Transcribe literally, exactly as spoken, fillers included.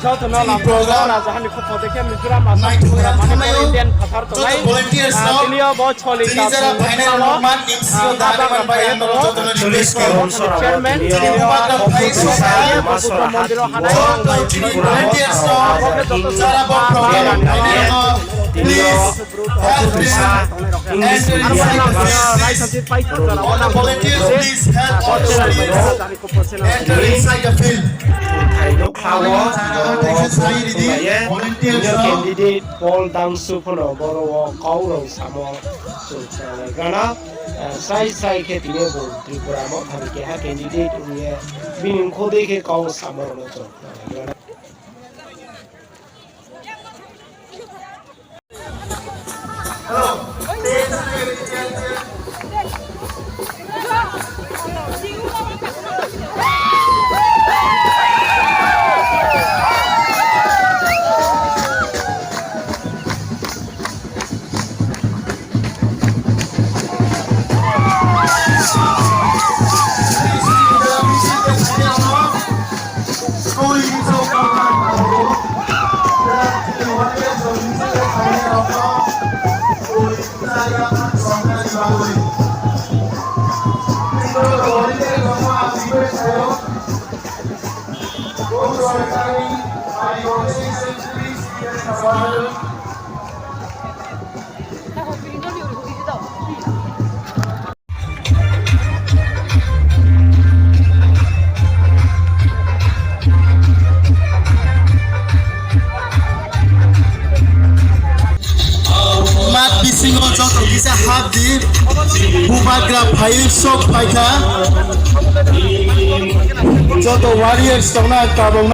Joto no lam program raja hani khupho de khe Mizoram Assam naithogra mani Indian phathar tongnai. Tini yo bo choli chini jara phainai rao no mat nimsi yo dari man bai ang no joto no request khe chairman tini yo bubagra phai sokha. Buddho mondir o hanai joto tini volunteers no jara bo program phainai rao no please help them enter inside the field. All the volunteers, please help all the volunteers enter inside the field. Thai no kha wo bo khung bai ye, tini yo candidate Paul Dangsu pho no boro wo kau rao samo chung khnalai gana. Srai srai khe tini yo bung Tripura Motha ni keha candidate ong ye bini mkhu dei khe kau samo rao no chung khnalai gana. Mat bising o joto kisa hap di, bubagra phai sok phai kha, joto warriors tong na kabang.